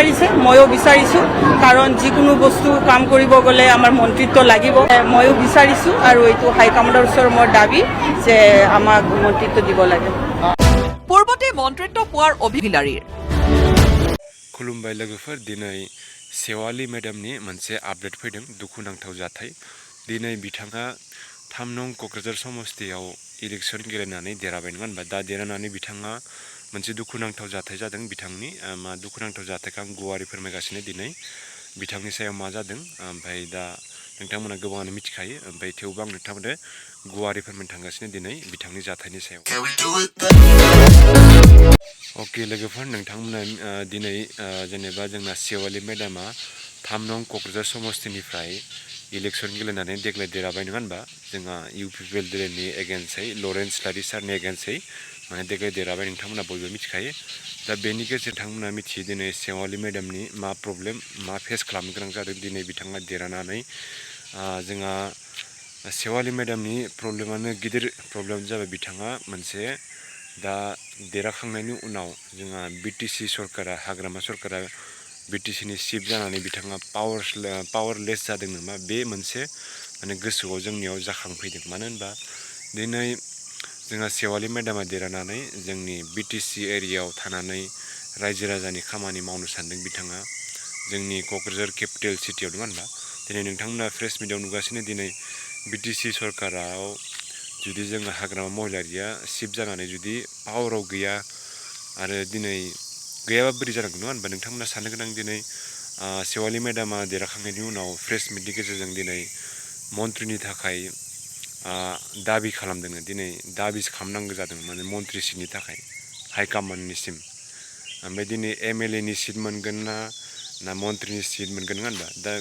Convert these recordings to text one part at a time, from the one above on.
বিচাৰিছে ময়ো বিচাৰিছোঁ কাৰণ যিকোনো বস্তু কাম কৰিব গ'লে আমাৰ মন্ত্ৰিত্ব লাগিব ময়ো বিচাৰিছোঁ আৰু এইটো হাইকমাণ্ডৰ ওচৰত মোৰ দাবী যে আমাক মন্ত্ৰিত্ব দিব লাগে পূৰ্বতে মন্ত্ৰিত্ব পোৱাৰ অভিলাৰীৰ खुलुमबाय लोगोफोर दिनै सेवालि मेडामनि मोनसे आपडेट फैदों दुखुनांथाव जाथाय दिनै बिथाङा 3 नं क'क्राझार समस्तियाव इलेक्सन गेलेनानै देरहाबाय नङा होनबा दा देरहानानै बिथाङा मोनसे दुखुनांथाव जाथाय जादों बिथांनि मा दुखुनांथाव जाथायखौ आं गुवारै फोरमायगासिनो दिनै बिथांनि सायाव मा जादों ओमफ्राय दा नोंथांमोना गोबाङानो मिथिखायो ओमफ्राय थेवबो आं नोंथांमोननो गुवारै फोरमायनो थांगासिनो दिनै बिथांनि जाथायनि सायाव ओके लोगोफोर नोंथांमोना दिनै जेनेबा जोंना सेवालि मेडामा 3 नं क'क्राझार समस्तिनिफ्राय इलेक्सन गेलेनानै देग्लाय देरहाबाय नङा होनबा जोंहा UPPLनि एगेन्स्टै लरेन्स लारि सारनि एगेन्स्टै माने देग्लाय देरहाबाय नोंथांमोना बयबो मिथिखायो दा बेनि गेजेरजों नोंथांमोना मिथियो दिनै सेवालि मेडामनि मा प्रब्लेम मा फेस खालामनो गोनां जादों दिनै बिथाङा देरहानानै जोंहा सेवालि मेडामनि प्रब्लेमानो गिदिर प्रब्लेम जाबाय बिथाङा मोनसे दा देरहाखांनायनि उनाव जोंहा BTC सरकारा हाग्रामा सरकारा BTCनि चिफ जानानै बिथाङा पावारलेस जादों नामा बे मोनसे माने गोसोआव जोंनियाव जाखांफैदों मानो होनबा दिनै जोंहा सेवालि मेडामा देरहानानै जोंनि BTC एरियायाव थानानै रायजो राजानि खामानि मावनो सानदों बिथाङा जोंनि क'क्राझार केपिटेल सिटियाव नङा होनबा दिनै नोंथांमोना प्रेस मिडियाव नुगासिनो दिनै BTC सरकाराव जुदि जोङो हाग्रामा महिलारिया चिफ जानानै जुदि पावाराव गैया आरो दिनै गैयाबा बोरै जानांगौ नङा होनबा नोंथांमोना साननो गोनां दिनै सेवालि मेडामा देरहाखांनायनि उनाव प्रेस मिटनि गेजेरजों दिनै मन्त्रिनि थाखाय दाबि खालामदों दिनै दाबि खालामनांगौ जादों माने मन्त्रि सिटनि थाखाय हाइकमान्डनिसिम ओमफ्राय दिनै MLA नि सिट मोनगोन ना मन्त्रिनि सिट मोनगोन नङा होनबा दा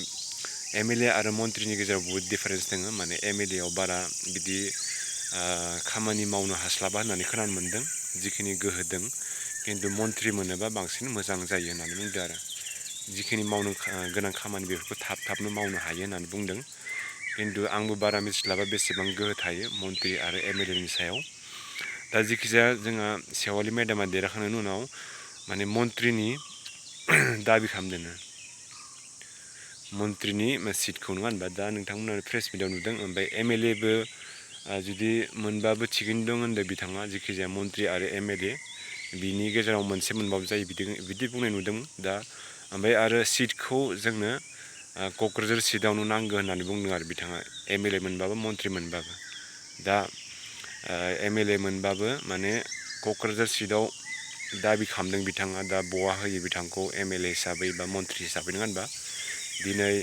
MLA आरो मन्त्रिनि गेजेराव बहुद डिफारेन्स दङ माने MLA आव बारा बिदि खामानि मावनो हास्लाबा होननानै खोनानो मोन्दों जिखिनि गोहो दं खिन्थु मन्त्रि मोनोबा बांसिन मोजां जायो होननानै बुंदों आरो जिखिनि मावनो गोनां खामानि बेफोरखौ थाबनो मावनो हायो होननानै बुंदों खिन्थु आंबो बारा मिथिलाबा बेसेबां गोहो थायो मन्त्रि आरो MLA नि सायाव दा जिखिजाया जोंहा सेवालि मेडामा देरहाखांनायनि उनाव माने मन्त्रिनि दाबि खालामदों मन्त्रिनि सिटखौ नङा होनबा दा नोंथांमोना प्रेस मिडियाव नुदों ओमफ्राय MLA बो जुदि मोनबाबो थिगैनो दं होनदों बिथाङा जिखिजाया मन्त्रि आरो MLA बिनि गेजेराव मोनसे मोनबाबो जायो बिदि बुंनाय नुदों दा ओमफ्राय आरो सिटखौ जोंनो क'क्राझार सिटआवनो नांगौ होननानै बुंदों आरो बिथाङा MLA मोनबाबो मन्त्रि मोनबाबो दा MLA मोनबाबो माने क'क्राझार सिटआव दाबि खालामदों बिथाङा दा बहा होयो बिथांखौ MLA हिसाबै बा मन्त्रि हिसाबै नङा होनबा दिनै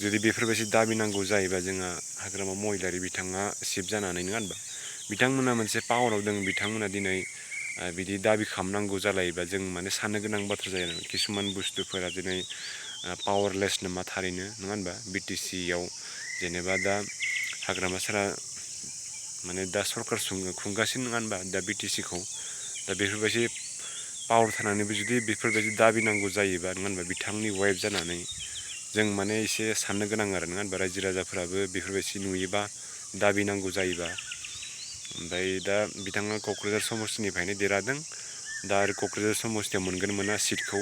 जुदि बेफोरबायदि दाबि नांगौ जायोबा जोंहा हाग्रामा महिलारि बिथाङा चिफ जानानै नङा होनबा बिथांमोना मोनसे पावाराव दं बिथांमोना दिनै बिदि दाबि खालामनांगौ जालायोबा जों माने साननो गोनां बाथ्रा जायो किसुमान बुस्थुफोरा दिनै पावारलेस नामा थारैनो नङा होनबा BTC आव जेनेबा दा हाग्रामा सारा माने दा सरकार खुंगासिनो नङा होनबा दा BTC खौ दा बेफोरबायदि पावार थानानैबो जुदि बेफोरबायदि दाबि नांगौ जायोबा नङा होनबा बिथांनि वाइफ जानानै जों माने एसे साननो गोनां आरो नङा होनबा रायजो राजाफोराबो बेफोरबायदि नुयोबा दाबि नांगौ जायोबा ओमफ्राय दा बिथाङा क'क्राझार समस्तिनिफ्रायनो देरहादों दा आरो क'क्राझार समस्तियाव मोनगोन मोना सिटखौ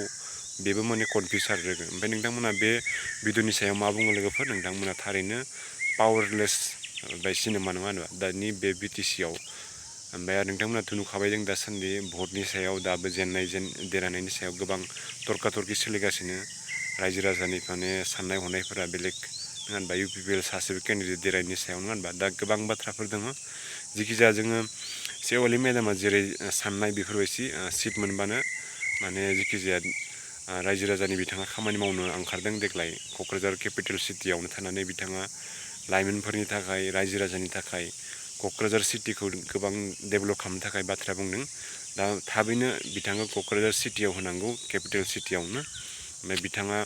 बेबो माने कनफिउस आरो ओमफ्राय नोंथांमोना बे भिडिअनि सायाव मा बुङो लोगोफोर नोंथांमोना थारैनो पावारलेस बायदि नामा नङा होनबा दानि बे BTC आव ओमफ्राय आरो नोंथांमोनाथ' नुखाबाय जों दासान्दि भटनि सायाव दाबो देरहानायनि सायाव गोबां तर्का-तर्कि सोलिगासिनो रायजो राजानि माने साननाय हनायफोरा बेलेग नङा होनबा UPPL सासेबो केन्डिडेट देरहानायनि सायाव नङा होनबा दा गोबां बाथ्राफोर दङ जिखिजाया जोङो सेवालि मेडामा जेरै साननाय बेफोरबायदि सिट मोनबानो माने जिखिजाया रायजो राजानि बिथाङा खामानि मावनो ओंखारदों देग्लाय क'क्राझार केपिटेल सिटियावनो थानानै बिथाङा लाइमोनफोरनि थाखाय रायजो राजानि थाखाय क'क्राझार सिटिखौ गोबां डेभेलप खालामनो थाखाय बाथ्रा बुंदों दा थाबैनो बिथाङा क'क्राझार सिटियाव होनांगौ केपिटेल सिटियावनो ओमफ्राय बिथाङा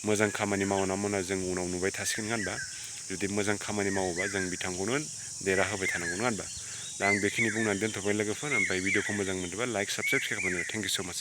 मोजां खामानि मावना जों उनाव नुबाय थासिगोन नङा होनबा जुदि मोजां खामानि मावोबा जों बिथांखौनो देरहाहोबाय थानांगौ नङा होनबा दा आं बेखिनि बुंनानै दोनथ'बाय लोगोफोर ओमफ्राय भिडिअखौ मोजां मोनदोंबा लाइक साबस्क्राइब खालामनो थेंक इउ स' माच